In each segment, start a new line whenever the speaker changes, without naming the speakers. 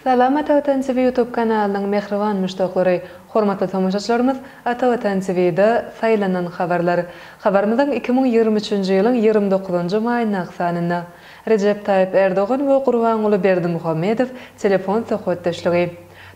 Salam Atavatan TV YouTube kanalynyň mähriban muşdaklary! Hormatly tomaşaçylarymyz Atavatan TV-da saýlanan habarlar. Habarymyzyň 2023-nji ýylyň 29-njy maýyndaky sanynda Rejep Taýyp Erdogan we Gurbanguly Berdimuhamedow telefon söhbetdeşligi.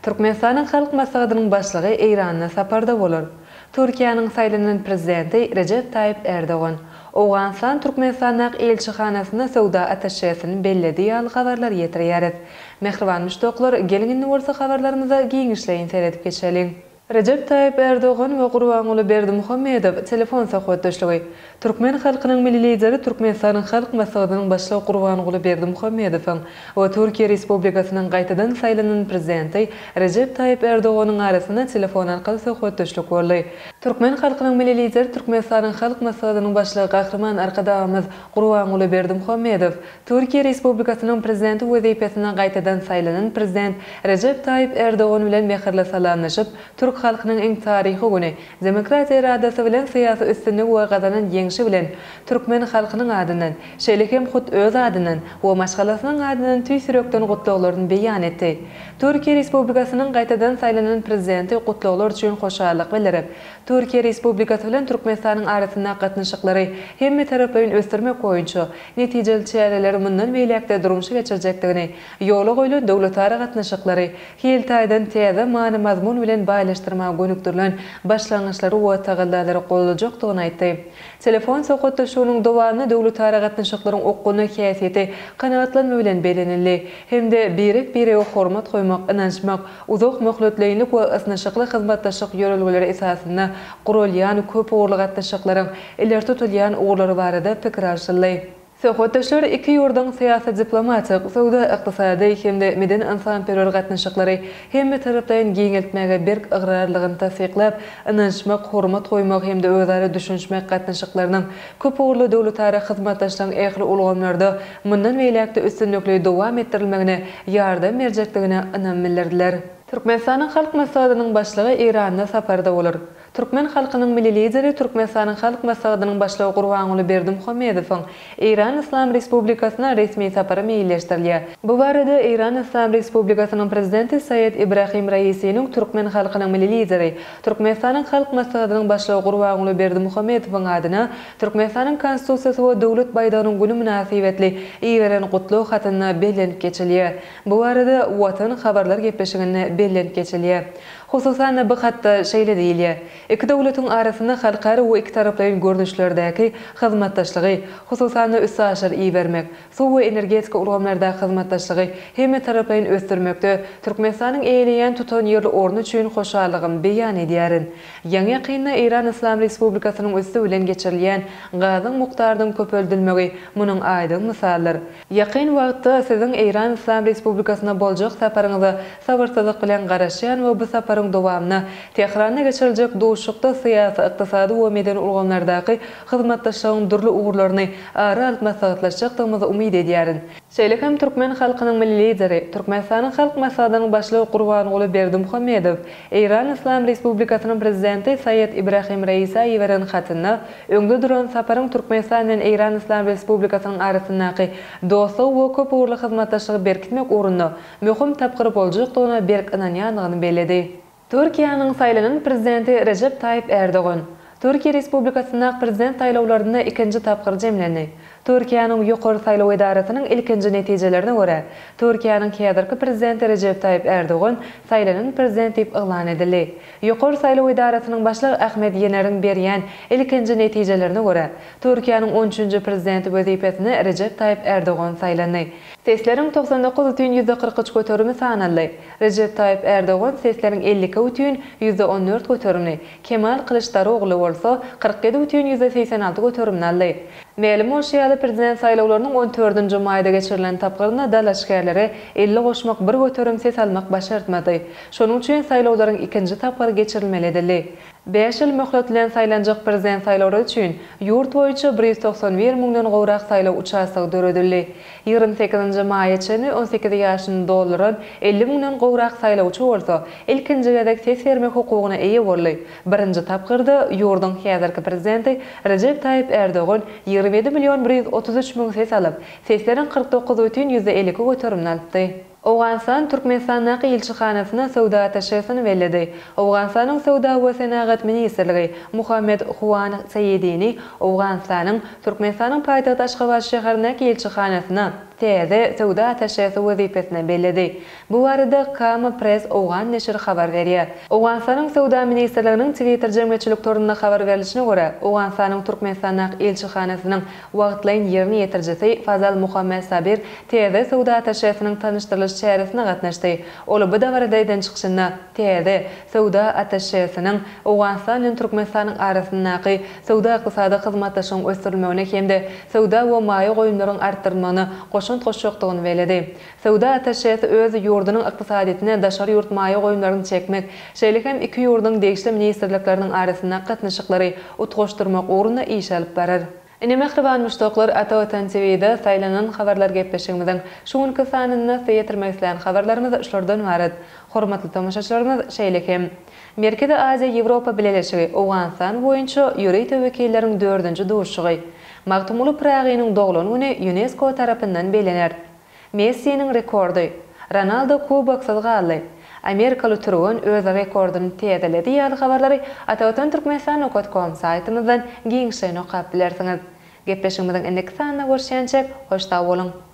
Türkmenistanyň Halk Maslahatynyň Başlygy Eýranda saparda bolar. Türkiýäniň saýlanan Prezidenti Rejep Taýyp Erdogan, Owganystan Türkmenistandaky ilçihanasynda söwda attaşesini belledi ýaly habarlary ýetirýäris. Mähriban muşdaklar, geliň indi bolsa habarlarymyza giňişleýin seredip geçeliň. Rejep Taýyp Erdogan we Gurbanguly Berdimuhamedow telefon söhbetdeşligi. Türkmen halkynyň Milli Lideri Türkmenistanyň Halk Maslahatynyň Başlygy Gurbanguly Berdimuhamedowyň we Türkiýe Respublikasynyň gaýtadan saýlanan Prezidenti Rejep Taýyp Erdoganyň arasynda telefon arkaly söhbetdeşlik boldy. Türkmen halkynyň Milli Lideri Türkmenistanyň Halk Maslahatynyň Başlygy Gahryman Arkadagymyz Gurbanguly Berdimuhamedow Türkiýe Respublikasynyň Prezidenti wezipesine gaýtadan saýlanan Prezident Rejep Taýyp Erdogan bilen mähirli salamlaşyp, türk halkynyň iň taryhy güni, demokratiýa eradasy bilen syýasy üstünligi we gazanan ýeňşi bilen türkmen halkynyň adyndan, şeýle hem hut öz adyndan we maşgalasynyň adyndan tüýs ýürekden gutlaglaryny beýan etdi. Türkiýe Respublikasynyň gaýtadan saýlanan Prezidenti gutlaglar üçin hoşallyk bildirip, Türkiýe Respublikasy bilen Türkmenistanyň arasyndaky gatnaşyklary hemmetaraplaýyn ösdürmek boýunça netijeli çäreleri mundan beýläk-de durmuşa geçirjekdigini, ýola goýlan döwletara gatnaşyklary hil taýdan täze many-mazmun bilen baýlaşdyrmaga gönükdirilen başlangyçlary we tagallalary goldajakdygyny aýtdy. Telefon söhbetdeşliginiň dowamynda döwletara gatnaşyklaryň okgunly häsiýeti kanagatlanma bilen bellenildi hem-de birek-birege hormat goýmak, ynanyşmak, uzak möhletleýinlik we ysnyşykly hyzmatdaşlyk ýörelgeleri esasynda guralýan köpugurly gatnaşyklaryň ileri tutulýan ugurlary barada pikir alşyldy. Söhbetdeşler iki ýurduň syýasy-diplomatik, söwda-ykdysady hem-de medeni-ynsanperwer gatnaşyklary hemmetaraplaýyn giňeltmäge berk ygrarlygyny tassyklap, ynanyşmak, hormat goýmak hem-de özara düşünişmek gatnaşyklarynyň köpugurly döwletara hyzmatdaşlygyň ähli ulgamlarda mundan beýläk-de üstünlikli dowam etdirilmegine ýardam berjekdigine ynam bildirdiler. Türkmenistanyň Halk Maslahatynyň Başlygy Eýranda saparda bolar. Türkmen halkynyň Milli Lideri, Türkmenistanyň Halk Maslahatynyň Başlygy Gurbanguly Berdimuhamedowyň Eýran Yslam Respublikasyna resmi sapary meýilleşdirilýär. Bu barada Eýran Yslam Respublikasynyň Prezidenti Saýed Ibrahim Raisiniň türkmen halkynyň Milli Lideri, Türkmenistanyň Halk Maslahatynyň Başlygy Gurbanguly Berdimuhamedowyň adyna Türkmenistanyň Konstitusiýasy we Döwlet baýdagynyň güni mynasybetli iberen gutlag hatynda bellenip geçilýär. Bu barada Watan habarlar gepleşiginde bellenip geçilýär. Hususan-da, bu hatda şeýle diýilýär, Iki döwletiň arasynda halkara we ikitaraplaýyn görnüşlerdäki hyzmatdaşlygy, hususan-da, üstaşyr ibermek, suw we energetika ulgamlardaky hyzmatdaşlygy hemmetaraplaýyn ösdürmekde Türkmenistanyň eýeleýän tutanýerli orny üçin hoşallygymy beýan edýärin. Ýaňy-ýakynda Eýran Yslam Respublikasynyň üsti bilen geçirilýän gazyň mukdarynyň köpeldilmegi munuň aýdyň mysalydyr. Ýakyn wagtda Siziň Eýran Yslam Respublikasyna boljak saparyňyza sabyrsyzlyk bilen garaşýan we bu saparyň dowamynda Tähranda geçiriljek duşuşykda syýasy, ykdysady we medeni ulgamlardaky hyzmatdaşlygyň dürli ugurlaryny ara alyp maslahatlaşjakdygymyza umyt edýärin. Şeýle hem türkmen halkynyň Milli Lideri, Türkmenistanyň Halk Maslahatynyň Başlygy Gurbanguly Berdimuhamedow Eýran Yslam Respublikasynyň Prezidenti Saýed Ibrahim Raisä iberen hatynda öňde duran saparyň Türkmenistan bilen Eýran Yslam Respublikasynyň arasyndaky dostlugy we köpugurly hyzmatdaşlygy berkitmek ugrunda möhüm tapgyr boljakdygyna berk ynanýandygyny belledi. Türkiýäniň saýlanan Prezidenti Rejep Taýyp Ärdogan Türkiýe Respublikasyndaky Prezident saýlawlarynda ikinji tapgyr jemlendi. Türkiýäniň Ýokary saýlaw edarasynyň ilkinji netijelerine görä, Türkiýäniň häzirki Prezidenti Rejep Taýyp Ärdogan saýlanan Prezident diýip yglan edildi. Ýokary saýlaw edarasynyň başlygy Ahmet Ýeneriň berýän ilkinji netijelerine görä, Türkiýäniň on üçünji Prezidenti wezipesine Rejep Taýyp Ärdogan saýlandy. Sesleriň 99,43 göterimi sanaldy. Rejep Taýyp Ärdogan sesleriň 52,14 göterimini, Kemal Kylyçdarogly bolsa 47,86 göterimini aldy. Mälim bolşy ýaly, prezident saýlawlarynyň on dördünji maýda geçirilen tapgyrynda dalaşgärlere 50 goşmak bir göterim ses almak başartmady. Şonuň üçin saýlawlaryň ikinji tapgyry geçirilmeli edildi. Bäş ýyl möhlet bilen saýlanjak prezident saýlawlary üçin ýurt boýunça 191 müňden gowrak saýlaw uçastogy döredildi. 28-nji maýa çenli 18 ýaşyny dolduran 50 müňden gowrak saýlawçy bolsa ilkinji gezek ses bermek hukugyna eýe boldy. Birinji tapgyrda ýurduň häzirki prezidenti Rejep Taýyp Ärdogan 27 million 133 müň ses alyp, sesleriň 49,52 göterimini alypdy. Owganystan Türkmenistandaky ilçihanasyna söwda attaşesini belledi. Owganystanyň Söwda we senagat ministrligi Muhammet Huan Saidini Owganystanyň Türkmenistanyň paýtagty Aşgabat şäherindäki ilçihanasyna täze söwda attaşesi wezipesine belledi. Bu barada Kama Press owgan neşiri habar berýär. Owganystanyň Söwda ministrliginiň Twitter jemgyýetçilik torunda habar berlişine görä, Owganystanyň Türkmenistandaky ilçihanasynyň wagtlaýyn ýerine ýetirijisi Fazal Muhammet Sabir täze söwda attaşesiniň tanyşdyrylyş çäresine gatnaşdy. Ol bu dabarada eden çykyşynda täze söwda attaşesiniň Owganystan bilen Türkmenistanyň arasyndaky söwda-ykdysady hyzmatdaşlygyň ösdürilmegine hem-de söwda we maýa goýumlaryň artdyrylmagyna goşant goşjakdygyny belledi. Söwda attaşesi öz ýurdunyň ykdysadyýetine daşary ýurt maýa goýumlaryny çekmek, şeýle hem iki ýurduň degişli ministrlikleriniň arasyndaky gatnaşyklary utgaşdyrmak ugrunda iş alyp barar. Ine mähriban muşdaklar Ata Watan TV-de saýlanan habarlar gepleşigimiziň şu günki sanynda size ýetirmek islän habarlarymyz şulardan ybarat. Hormatly tomaşaçylarymyz şeýle hem Merkezi Aziýa-Ýewropa Bileleşigi Owganystan boýunça ýörite wekilleriň dördünji duşuşygy Magtymguly Pyragynyň doglan güni Ýunesko tarapyndan bellener. Messiniň rekordy, Ronaldo kuboksyz galdy, Amerikaly türgen öz rekordyny täzeledi ýaly habarlary Atavatan Türkmenistan nokat kom saýtymyzdan giňişleýin okap bilersiňiz. Gepleşigimiziň indiki sanynda görüşýänçäk, hoş sag boluň!